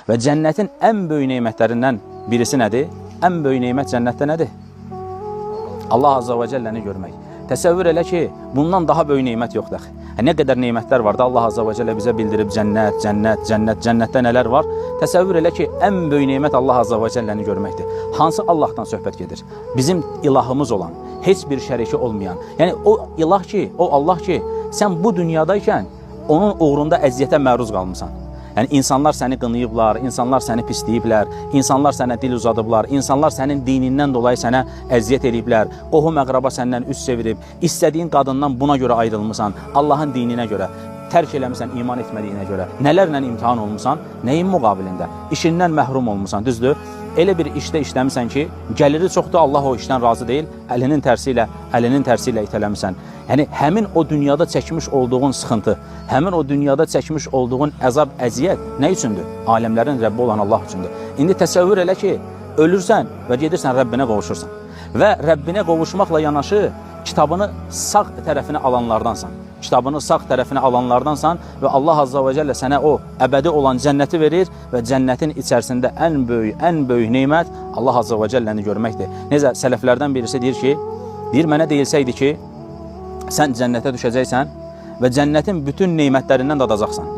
Və cənnətin ən böyük nemətlərindən birisi nədir? Ən böyük nemət cənnətdə nədir? Allah Azza və Cəlləni görmək. Təsəvvür elə ki, bundan daha böyük nemət yoxdur axı. Nə qədər nemətlər var da Allah Azza və Cəllə bizə bildirib cənnət, cənnət, cənnət, cənnətdə nələr var? Təsəvvür elə ki, ən böyük nemət Allah Azza və Cəlləni görməkdir. Hansı Allahdan söhbət gedir? Bizim ilahımız olan, heç bir şəriki olmayan. Yəni o ilah ki, o Allah ki, sən bu dünyadaykən onun uğrunda əziyyətə məruz qalmısan. Yəni insanlar səni qınayıblar, insanlar səni pisləyiblər, insanlar sənə dil uzadıblar, insanlar sənin dinindən dolayı sənə əziyyət eləyiblər, qohum əqraba səndən üz çevirib, istədiyin qadından buna görə ayrılmısan, Allahın dininə görə tərk eləmisən iman etmədiyinə görə. Nələrlə imtahan olmusan? Nəyin müqabilində? İşindən məhrum olmusan, düzdür? Elə bir işdə işləmisən ki, gəliri çoxdur, Allah o işdən razı deyil, əlinin tərsi ilə itələmisən. Yəni həmin o dünyada çəkmiş olduğun sıxıntı, həmin o dünyada çəkmiş olduğun əzab, əziyyət nə üçündür? Aləmlərin Rəbbi olan Allah üçündür. İndi təsəvvür elə ki, ölürsən və gedirsən Rəbbinə qovuşursan. Və Rəbbinə qovuşmaqla yanaşı kitabını sağ tərəfinə alanlardansan. Kitabını sağ tərəfinə alanlardansan və Allah Azza və Cəllə sənə o əbədi olan cənnəti verir və cənnətin içərisində ən böyük nemət Allah Azza və Cəlləni görməkdir. Necə sələflərdən birisi deyir ki, deyir mənə deyilsəydi ki, sən cənnətə düşəcəksən və cənnətin bütün nemətlərindən dadacaqsan.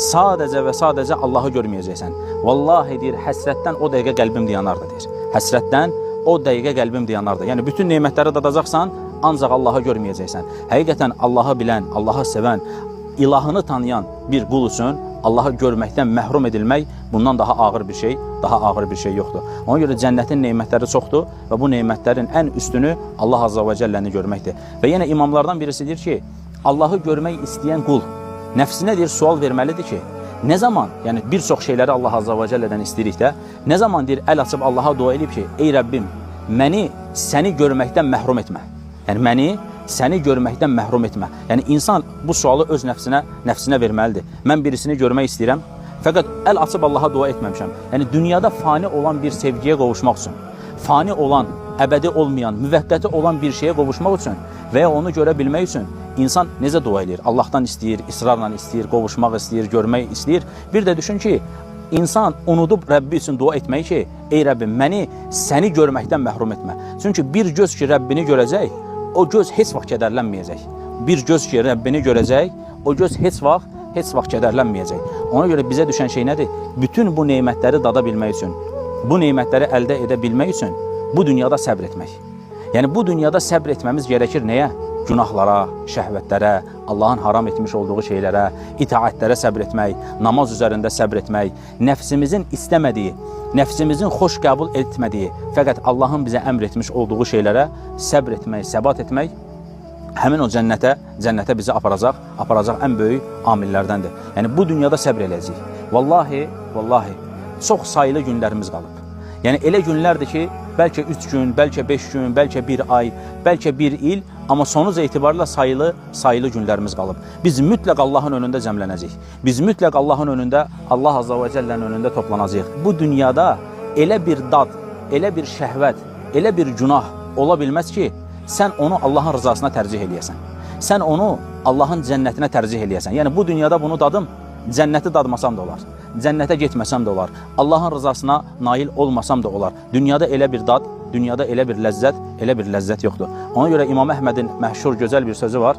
Sadəcə və sadəcə Allahı görməyəcəksən. Vallahi deyir, həsrətdən o dəqiqə qəlbim dayanardı deyir. Həsrətdən o dəqiqə qəlbim dayanardı. Yəni bütün nemətləri dadacaqsan, ancaq Allahı görməyəcəksən. Həqiqətən Allahı bilən, Allahı sevən, ilahını tanıyan bir qul üçün Allahı görməkdən məhrum edilmək bundan daha ağır bir şey, daha ağır bir şey yoxdur. Ona görə cənnətin nemətləri çoxdur və bu nemətlərin ən üstünü Allah Azza və Cəlləni görməkdir. Və yenə imamlardan birisi deyir ki, Allahı görmək istəyən qul nəfsinə deyir sual verməlidir ki, nə zaman, yəni bir çox şeyləri Allah Azza və Cəllədən istəyirik də, nə zaman deyir əl açıb Allaha dua edib ki, ey Rəbbim, məni səni görməkdən məhrum etmə. Yəni məni səni görməkdən məhrum etmə. Yəni insan bu sualı öz nəfsinə verməlidir. Mən birisini görmək istəyirəm, fəqət əl açıb Allaha dua etməmişəm. Yəni dünyada fani olan bir sevgiyə qovuşmaq üçün, fani olan, əbədi olmayan, müvəqqəti olan bir şeyə qovuşmaq üçün və ya onu görə bilmək üçün insan necə dua eləyir? Allahdan istəyir, israrla istəyir, qovuşmaq istəyir, görmək istəyir. Bir də düşün ki, İnsan unudub Rəbbi üçün dua etməyi ki, ey Rəbbim, məni səni görməkdən məhrum etmə. Çünki bir göz ki Rəbbini görəcək, o göz heç vaxt kədərlənməyəcək. Bir göz ki Rəbbini görəcək, o göz heç vaxt kədərlənməyəcək. Ona görə bizə düşən şey nədir? Bütün bu nemətləri dada bilmək üçün, bu nemətləri əldə edə bilmək üçün bu dünyada səbr etmək. Yəni bu dünyada səbr etməmiz gerekir nəyə? Günahlara, şəhvətlərə, Allahın haram etmiş olduğu şeylərə, itaətlərə səbr etmək, namaz üzərində səbr etmək, nəfsimizin istəmədiyi, nəfsimizin xoş qəbul etmədiyi, fəqət Allahın bizə əmr etmiş olduğu şeylərə səbr etmək, səbat etmək həmin o cənnətə bizi aparacaq ən böyük amillərdəndir. Yəni bu dünyada səbr eləyəcəyik. Vallahi, vallahi çox sayılı günlərimiz qalıb. Yəni elə günlərdir ki, bəlkə 3 gün, bəlkə 5 gün, bəlkə 1 ay, bəlkə 1 il, amma sonuc etibarıyla sayılı günlərimiz qalıb. Biz mütləq Allahın önündə cəmlənəcəyik. Biz mütləq Allahın önündə, Allah Azza və Cəllənin önündə toplanacağıq. Bu dünyada elə bir dad, elə bir şəhvət, elə bir günah ola bilməz ki, sən onu Allahın rızasına tərcih eləyəsən. Sən onu Allahın cənnətinə tərcih eləyəsən. Yəni bu dünyada bunu dadım, cənnəti dadmasam da olar. Cənnətə getməsəm də olar. Allahın rızasına nail olmasam da olar. Dünyada elə bir dad, dünyada elə bir ləzzət, elə bir ləzzət yoxdur. Ona görə İmam Əhmədin məşhur gözəl bir sözü var.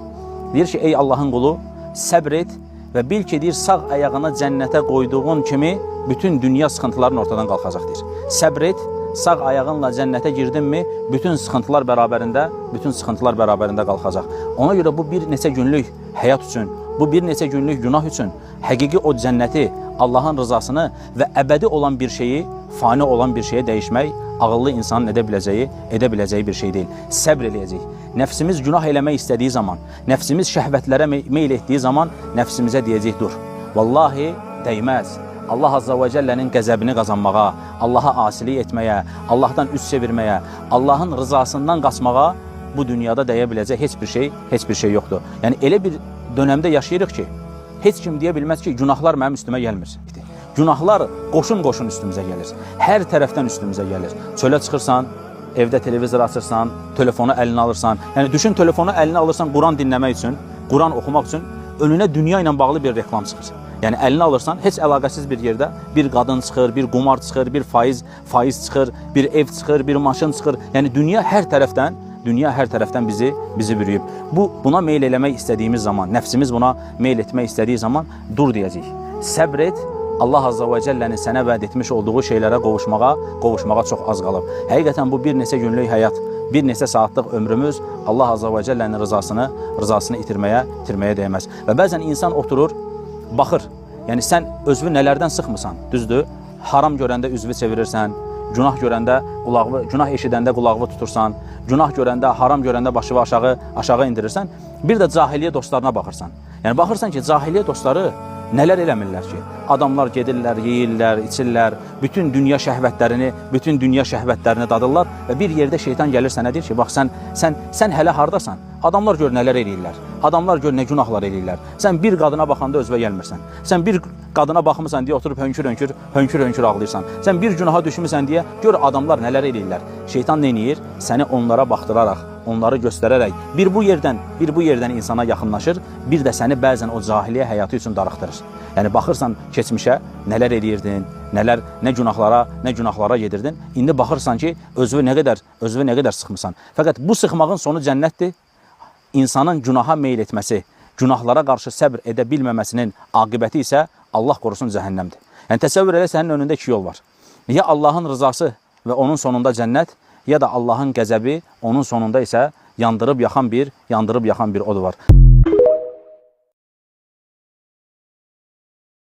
Deyir ki, ey Allahın qulu, səbr et və bil ki, deyir, sağ ayağını cənnətə qoyduğun kimi bütün dünya sıxıntıların ortadan qalxacaq, deyir. Səbr et, sağ ayağınla cənnətə girdinmi, bütün sıxıntılar bərabərində qalxacaq. Ona görə bu bir neçə günlük həyat üçün, bu bir neçə günlük günah üçün həqiqi o cənnəti, Allahın rızasını və əbədi olan bir şeyi, fani olan bir şeyə dəyişmək ağıllı insanın edə biləcəyi bir şey deyil. Səbr eləyəcəyik. Nəfsimiz günah eləmək istədiyi zaman, nəfsimiz şəhvətlərə meyl etdiyi zaman nəfsimizə deyəcək dur. Vallahi dəyməz. Allah Azza və Cəllənin qəzəbini qazanmağa, Allaha asilik etməyə, Allahdan üz çevirməyə, Allahın rızasından qaçmağa bu dünyada dəyə biləcək heç bir şey yoxdur. Yəni elə bir dönəmdə yaşayırıq ki, heç kim deyə bilməz ki, günahlar mənim üstümə gəlmir. Günahlar qoşun-qoşun üstümüzə gəlir. Hər tərəfdən üstümüzə gəlir. Çölə çıxırsan, evdə televizor açırsan, telefonu əlinə alırsan. Yəni düşün, telefonu əlinə alırsan Quran dinləmək üçün, Quran oxumaq üçün önünə dünya ilə bağlı bir reklam çıxır. Yəni əlinə alırsan, heç əlaqəsiz bir yerdə bir qadın çıxır, bir qumar çıxır, bir faiz çıxır, bir ev çıxır, bir maşın çıxır. Yəni dünya hər tərəfdən bizi bürüyüb. Buna meyl eləmək istədiyimiz zaman, nəfsimiz buna meyl etmək istədiyi zaman dur deyəcəyik. Səbr et. Allah Azza və Cəllənin sənə vəd etmiş olduğu şeylərə qovuşmağa çox az qalıb. Həqiqətən bu bir neçə günlük həyat, bir neçə saatlıq ömrümüz Allah Azza və Cəllənin rızasını itirməyə dəyməz. Və bəzən insan oturur, baxır. Yəni sən özünü nələrdən sıxmısan, düzdür? Haram görəndə üzvü çevirirsən, günah görəndə qulağını, günah eşidəndə qulağını tutursan, günah görəndə, haram görəndə başını aşağı indirirsən. Bir də cahiliyyə dostlarına baxırsan. Yəni baxırsan ki, cahiliyyə dostları nələr eləmirlər ki? Adamlar gedirlər, yeyirlər, içirlər, bütün dünya şəhvətlərini dadırlar və bir yerdə şeytan gəlir sənə deyir ki, bax sən hələ hardasan? Adamlar gör nələr eləyirlər. Adamlar gör nə günahlar eləyirlər. Sən bir qadına baxanda özünə gəlmirsən. Sən bir qadına baxmısan deyə oturub hönkür-hönkür ağlayırsan. Sən bir günaha düşmüsən deyə gör adamlar nələr eləyirlər. Şeytan nə eləyir? Səni onlara baxdıraraq, onları göstərərək bir bu yerdən insana yaxınlaşır, bir də səni bəzən o cahiliyyə həyatı üçün darıxdırır. Yəni baxırsan keçmişə nələr eləyirdin, nə günahlara gedirdin. İndi baxırsan ki, özünü nə qədər sıxmısan. Fəqət bu sıxmağın sonu cənnətdir. İnsanın günaha meyl etməsi, günahlara qarşı səbr edə bilməməsinin aqibəti isə Allah qorusun cəhənnəmdir. Yəni təsəvvür elə, sənin önündə iki yol var. Ya Allahın rızası və onun sonunda cənnət, ya da Allahın qəzəbi, onun sonunda isə yandırıb yaxan bir od var.